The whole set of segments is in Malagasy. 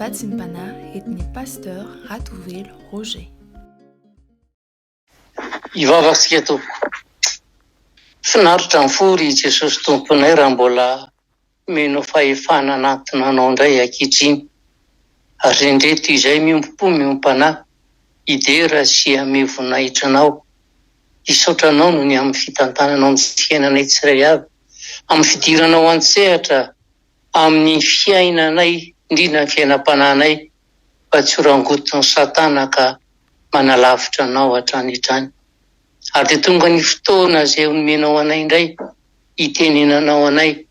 Vatsim-panahy entin'ny Pasteur Ratovelo Roger. Hivavaka isika tompoko. Finaritra ny fo ry Jesosy Tomponay raha mbola omenao fahefana hanatona Anao indray ankehitriny. Ary indreto izay miombom-po miombom-panahy hidera sy hanome voninahitra Anao. Hisaotra Anao noho ny amin'ny fitantananao ny fiainanay tsirairay avy, amin'ny fidiranao an-tsehatra amin'ny fiainanay, indrindra ny fiainam-panahinay, mba tsy ho rangotin'i Satana ka manalavitra Anao hatrany hatrany. Ary dia tonga ny fotoana izay omenao anay indray hitenenanao anay,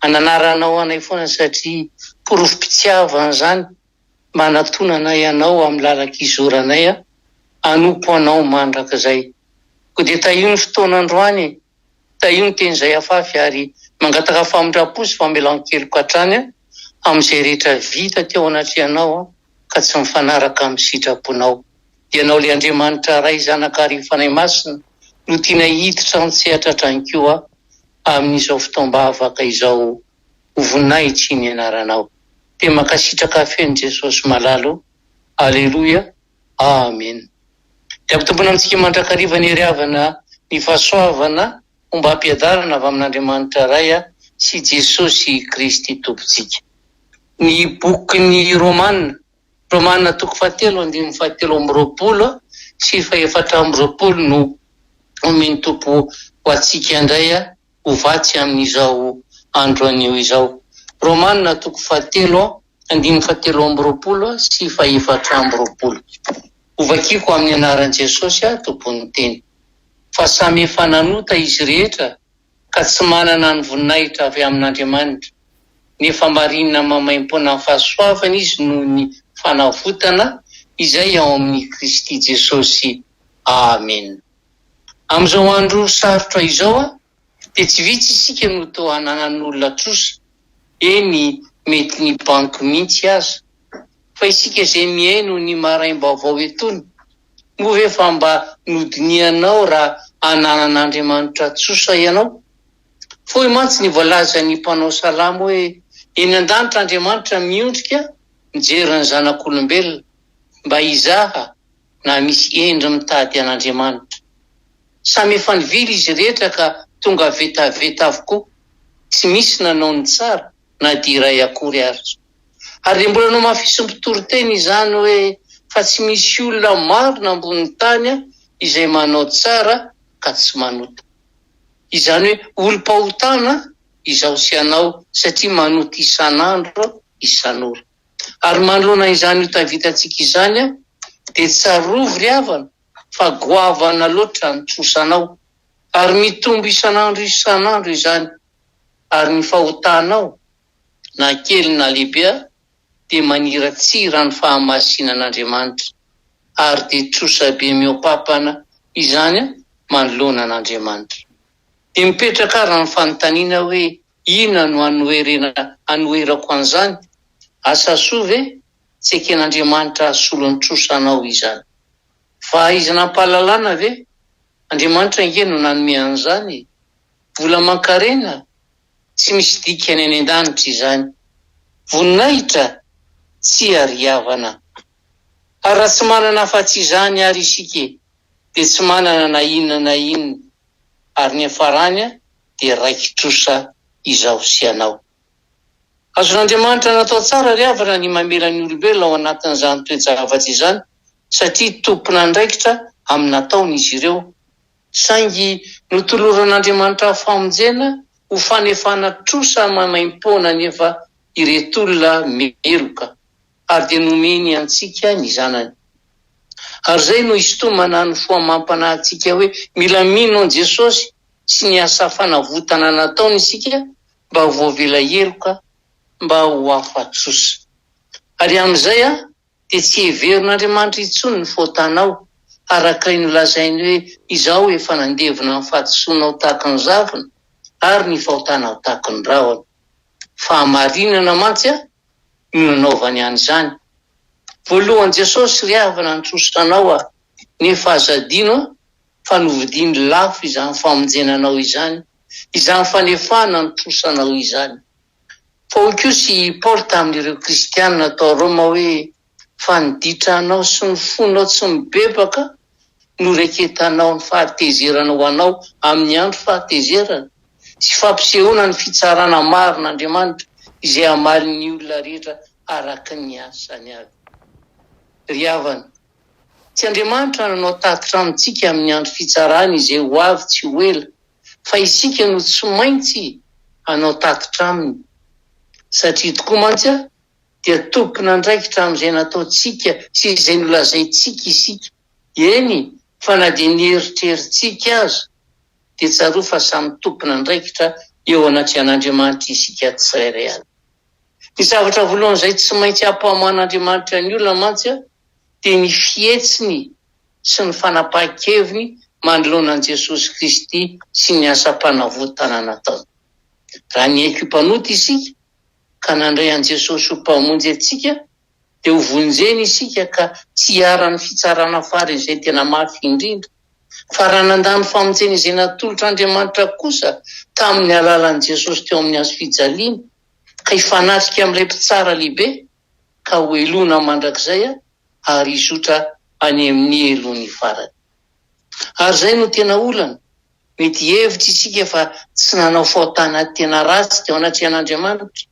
hananaranao anay foana satria porofom-pitiavana izany mba hanatonanay Anao amin'ny lalan-kizoranay hanompo Anao mandrakizay. Koa dia tahio ny fotoana androany e! Tahio ny teny izay afafy ary mangataka famindram-po sy famelan-keloka hatrany amin'izay rehetra vita teo anatrehanao ka tsy mifanaraka amin'ny sitraponao. Ianao ilay Andriamanitra Ray, Zanaka ary Fanahy Masina no tianay hiditra an-tsehatra hatrany koa amin'izao fotoam-bavaka izao ho voninahitry ny anaranao. Dia mankasitraka feno Jesosy malala o. Aleloia. Amen. Dia ampitombona amintsika mandrakariva ny hery havana ny fahasoavana ombam-piadanana avy amin'Andriamanitra Ray sy Jesosy Kristy Tompontsika. Ny bokin'ny Romana, Romana toko fahatelo andininy fahatelo amby roapolo sy fahefatra amby roapolo no omen'ny Tompo ho antsika indray ho vatsy amin'izao andro anio izao. Romana toko fahatelo andininy fahatelo amby roapolo sy fahefatra amby roapolo. Hovakiko amin'ny anaran'i Jesosy aho Tompon'ny teny. Fa samy efa nanota izy rehetra ka tsy manana ny voninahitra avy amin'Andriamanitra, nefa marina maimaimpoana amin'ny fahasoavana izy noho ny fanavotana izay ao amin'i Kristy Jesosy. Amena. Amin'izao andro sarotra izao dia tsy vitsy isika no toa ananan'olona trosa, eny mety ny banky mihitsy aza. Fa isika izay mihaino ny maraim-baovao etoana, moa ve fa mba nodinihanao raha ananan'Andriamanitra trosa ianao? Fohy mantsy ny voalazan'ny mpanao salamo hoe, Eny an-danitra Andriamanitra miondrika mijery ny zanak'olombelona mba hizaha na misy hendry mitady an'Andriamanitra. Samy efa nivily izy rehetra ka tonga vetaveta avokoa, tsy misy nanao ny tsara na dia iray akory aza. Ary dia mbola nomafisin'ny mpitoriteny izany hoe fa tsy misy olona marina ambonin'ny tany izay manao tsara ka tsy manota. Izany hoe olom-pahotana izaho sy ianao satria manota isan'andro isan'ora. Ary manoloana izany ota vitantsika izany dia tsarovy ry havana fa goavana loatra ny trosanao ary mitombo isan'andro isan'andro izany ary ny fahotanao na kely na lehibe dia maniratsira ny fahamasinan'Andriamanitra ary dia trosa be mihoa-papana izany manoloana an'Andriamanitra. Dia mipetraka ary ny fanontaniana hoe inona no hanoherena hanoherako an'izany? Asa soa ve? Tsy eken'Andriamanitra hasolo ny trosanao izany. Fahaizana am-pahalalana ve? Andriamanitra ange no nanome an'izany e! Vola aman-karena? Tsy misy dikany any an-danitra izany. Voninahitra? Tsia ry havana. Ary raha tsy manana afa-tsy izany àry isika e, dia tsy manana na inona na inona, ary ny hiafarany dia raiki-trosa izaho sy ianao. Azon'Andriamanitra natao tsara ry havana ny mamela ny olombelona ao anatin'izany toe-javatra izany satria tompon'andraikitra amin'ny nataony izy ireo. Saingy notoloran'Andriamanitra famonjena ho fanefana trosa maimaimpoana anefa ireto olona meloka, ary dia nomeny antsika ny Zanany. Ary izay no isintomana ny fo amam-panahintsika hoe mila mino an'i Jesosy sy ny asa fanavotana nataony isika mba ho voavela heloka, mba ho afa-trosa. Ary amin'izay dia tsy heverin'Andriamanitra intsony ny faotanao, araka ilay nolazainy hoe, Izaho efa nandevona ny fahadisoanao tahaka ny zavona, ary ny fahotanao tahaka ny rahona. Fahamarinana mantsy no nanaovany an'izany. Voalohany Jesosy ry havana ny trosanao aho, nefa aza adino fa novidiany lafo izany famonjena anao izany, izany fanefana ny trosanao izany. Fa hoy kosa i Paoly tamin'ireo Kristianina tao Roma hoe, Fa ny ditranao sy ny fonao tsy mibebaka no reketanao ny fahatezerana ho anao amin'ny andro fahatezerana, sy fampisehoana ny fitsarana marin'Andriamanitra izay hamaly ny olona rehetra araka ny asany avy. Ry havana, tsy Andriamanitra no hanao tatitra amintsika amin'ny andro fitsarany izay ho avy tsy ho ela, fa isika no tsy maintsy hanao tatitra aminy. Satria tokoa mantsy dia tompon'andraikitra amin'izay nataontsika sy izay nolazaintsika isika, eny fa na dia ny eritreritsika aza, dia tsarovy fa samy tompon'andraikitra eo anatrehan'Andriamanitra isika tsirairay avy. Ny zavatra voalohany izay tsy maintsy ampamoahan'Andriamanitra ny olona mantsy dia ny fihetsiny sy ny fanapahan-keviny manoloana an'i Jesosy Kristy sy ny asam-panavotana nataony. Raha niaiky ho mpanota isika ka nandray an'i Jesosy ho Mpamonjy antsika, dia ho vonjena isika ka tsy hiharan'ny fitsarana farany izay tena mafy indrindra. Fa raha nandà ny famonjena izay natolotr'Andriamanitra kosa tamin'ny alalan'i Jesosy teo amin'ny hazo fijaliana, ka hifanatrika amin'ilay Mpitsara lehibe, ka ho helohina mandrakizay ary hizotra any amin'ny helo ny farany. Ary izay no tena olana. Mety hihevitra isika fa tsy nanao fahotana tena ratsy teo anatrehan'Andriamanitra.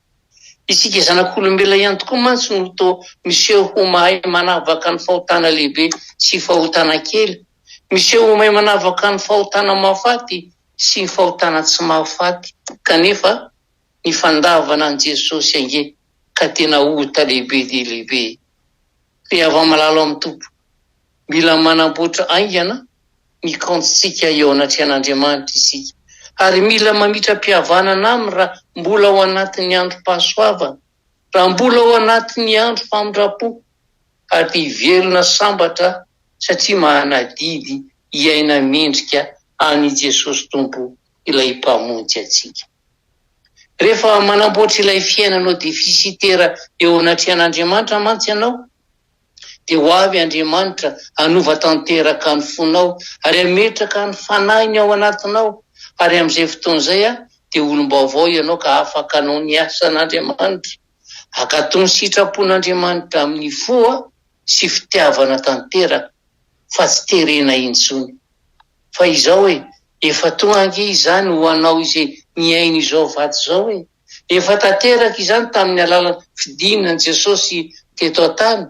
Isika zanak'olombelona ihany tokoa mantsy no toa miseho ho mahay manavaka ny fahotana lehibe sy fahotana kely, miseho ho mahay manavaka ny fahotana mahafaty sy ny fahotana tsy mahafaty, kanefa ny fandavana an'i Jesosy ange ka tena ota lehibe dia lehibe e! Ry hava-malala ao amin'ny Tompo, mila manamboatra haingana ny kaontintsika eo anatrehan'Andriamanitra isika, ary mila mamitra-pihavanana Aminy raha mbola ao anatin'ny androm-pahasoavana, raha mbola ao anatin'ny andro famindram-po, ary dia hivelona sambatra satria manadidy hiaina mendrika an'i Jesosy Tompo ilay Mpamonjy antsika. Rehefa manamboatra ilay fiainanao defisitera eo anatrehan'Andriamanitra mantsy ianao, dia ho avy Andriamanitra hanova tanteraka ny fonao ary hametraka ny fanahiny ao anatinao, ary amin'izay fotoana izay dia olom-baovao ianao ka afaka hanao ny asan'Andriamanitra, hankatò ny sitrapon'Andriamanitra amin'ny fo sy fitiavana tanteraka fa tsy terena intsony. Fa izao e, efa tonga ange izany ho anao izay mihaino izao vato izao e! Efa tanteraka izany tamin'ny alalan'ny fidinan'i Jesosy teto an-tany.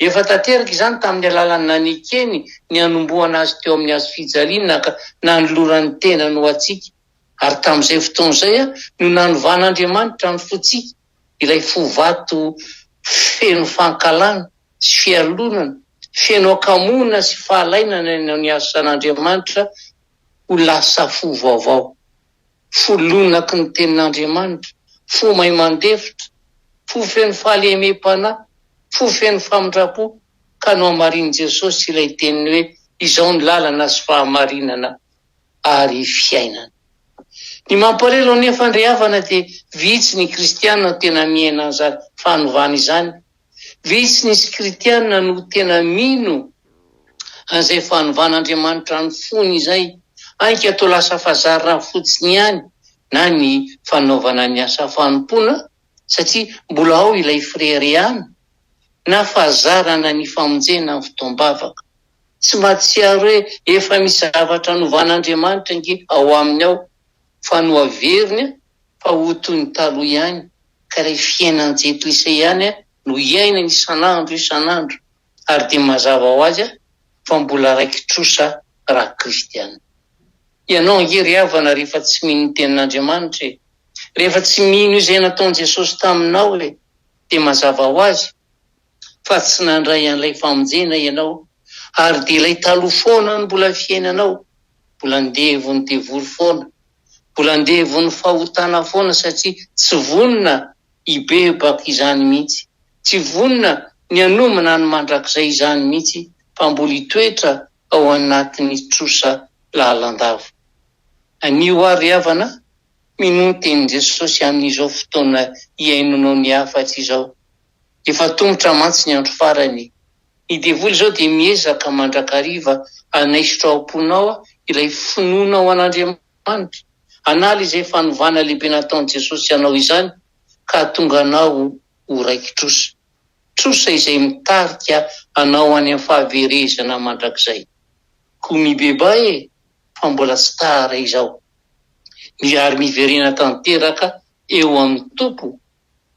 Efa tanteraka izany tamin'ny alalan'ny nanekeny ny hanombohana Azy teo amin'ny hazo fijaliana ka nanolorany ny tenany ho antsika. Ary tamin'izay fotoana izay no nanovan'Andriamanitra ny fontsika, ilay fo vato feno fankahalana sy fialonana, feno hakamoana sy fahalainana ny asan'Andriamanitra ho lasa fo vaovao. Fo lonaky ny Tenin'Andriamanitra, fo mahay mandefitra, fo feno fahalemem-panahy, fo feno famindram-po, ka nohamarinin'i Jesosy ilay teniny hoe, Izao ny lalana sy fahamarinana ary fiainana. Ny mampalahelo anefa ry havana dia vitsy ny kristiana no tena miaina an'izany fanovana izany. Vitsy ny Kritiana no tena mino an'izay fanovan'Andriamanitra ny fony izay, ainka toa lasa fazarina fotsiny ihany na ny fanaovana ny asa fanompoana satria mbola ao ilay fireharehana na fahazarana ny famonjena amin'ny fotoam-bavaka. Tsy mahatsiaro hoe efa misy zavatra novan'Andriamanitra ange ao aminy ao fa nohaveriny fa ho toy ny taloha ihany ka ilay fiainan'i Jentilisa ihany no iainany isan'andro isan'andro ary dia mazava ho azy fa mbola raiki-trosa raha kristiana. Ianao ange ry havana rehefa tsy mino ny tenin'Andriamanitra e! Rehefa tsy mino izay nataon'i Jesosy taminao e! Dia mazava ho azy fa tsy nandray an'ilay famonjena ianao ary dia ilay taloha foana no mbola fiainanao, mbola andevon'ny devoly foana. Mbola andevon'ny fahotana foana satria tsy vonona hibebaka izany mihitsy. Tsy vonona ny hanomana ny mandrakizay izany mihitsy fa mbola hitoetra ao anatin'ny trosa lalandava. Anio ary ry havana, minoa ny tenin'i Jesosy amin'izao fotoana hihainonao ny hafatry izao. Efa atomotra mantsy ny andro farany. Ny devoly izao dia miezaka mandrakariva hanaisotra ao am-ponao ilay finoanao an'Andriamanitra, hanala izay fanovana lehibe nataon'i Jesosy anao izany. ka hahatonga anao ho raiki-trosa. Trosa izay mitarika anao any amin'ny fahaverezana mandrakizay. Koa mibebaha e, fa mbola tsy tara izao. Ary miverena tanteraka eo amin'ny Tompo,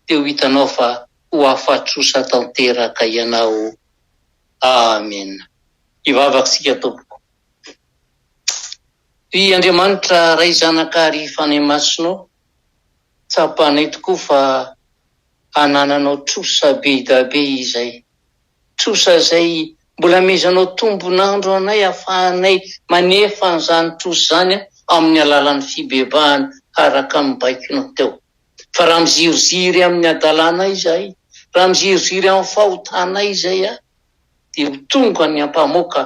dia ho hitanao fa ho afa-trosa tanteraka ianao. Amena. Hivavaka isika tompoko. Ry Andriamanitra Ray Zanaka ary Fanahy Masina ô, tsapanay tokoa fa anananao trosa be da be izay. Trosa izay mbola amezanao tombon'andro anay afahanay manefa an'izany trosa izany amin'ny alalan'ny fibebahana araka ny baikonao teo. Fa raha miziriziry amin'ny hadalanay izahay, raha miziriziry amin'ny fahotanay izay, dia ho tonga ny ampamoaka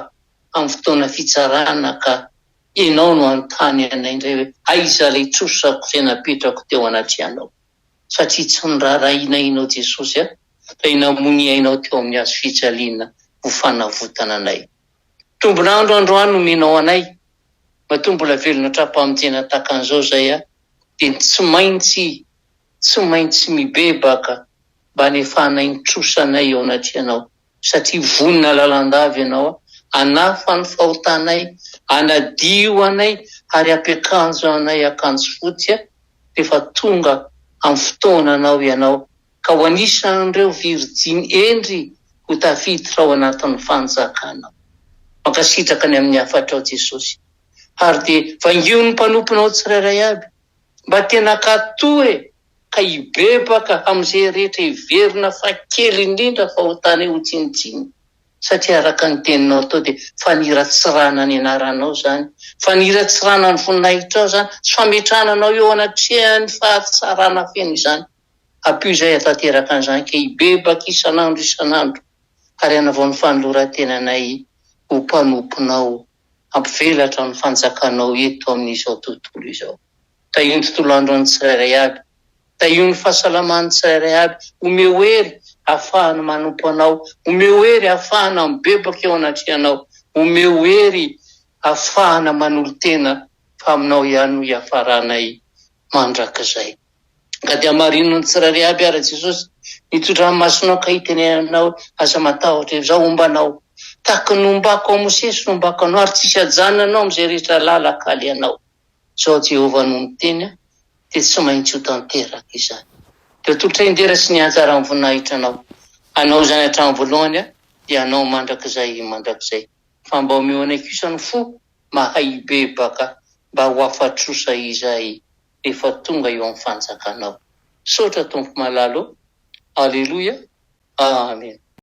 amin'ny fotoana fitsarana ka ianao no hanontany anay indray hoe aiza ilay trosako izay napetrako teo anatrehanao. Satria tsy niraharahiana ianao Jesosy a, ilay namoy ny ainao teo amin'ny hazo fijaliana ho fanavotana anay. Tombon'andro androany nomenao anay, matoa mbola velona tra-pamonjena tahaka an'izao izay a, dia tsy maintsy, tsy maintsy mibebaka mba hanefanay ny trosanay eo anatrehanao, satria vonona lalandava ianao hanafa ny fahotanay, hanadio anay ary hampiakanjo anay akanjo fotsy rehefa tonga amin'ny fotoananao ianao, ka ho anisan'ireo virjiny hendry ho tafiditra ao anatin'ny fanjakanao. Mankasitraka ny amin'ny hafatrao Jesosy. Ary dia vangio ny mpanomponao tsirairay avy mba tena hankatò e! ka hibebaka amin'izay rehetra heverina fa kely indrindra fahotanay ho tsinontsinona, satria araka ny teninao tao dia faniratsirana ny anaranao izany, faniratsirana ny voninahitrao izany, sy fametrahana anao eo anatrehan'ny fahatsarana feno izany. Ampio izahay hahatanteraka an'izany ka hibebaka isan'andro isan'andro ary hanavao ny fanoloran-tenanay ho mpanomponao hampivelatra ny fanjakanao eto amin'izao tontolo izao. Tahio ny tontolo andron'ny tsirairay avy. Tahio ny fahasalaman'ny tsirairay avy. Omeo hery hahafahany manompo Anao. Omeo hery hahafahana mibebaka eo anatrehanao. Omeo hery hahafahana manolo-tena fa Aminao ihany no hiafaranay mandrakizay. Ka dia hamarino ny tsirairay avy ary Jesosy ny tso-dranomasonao ka hitenenanao hoe, Aza matahotra, Izaho homba anao. Tahaka ny nombako an'i Mosesy no hombako anao, ary tsy hisy hajanona anao amin'izay rehetra lalan-kalehanao. Izao Jehovah no miteny, dia tsy maintsy ho tanteraka izany. Dia atolotray ny dera sy ny anjaran'ny voninahitra anao. Anao izany hatramin'ny voalohany, dia anao mandrakizay mandrakizay. Fa mba omeo anay kosa ny fo mahay hibebaka mba ho afa-trosa izahay rehefa tonga eo amin'ny fanjakanao. Misaotra Tompo malala ô. Aleloia. Amen.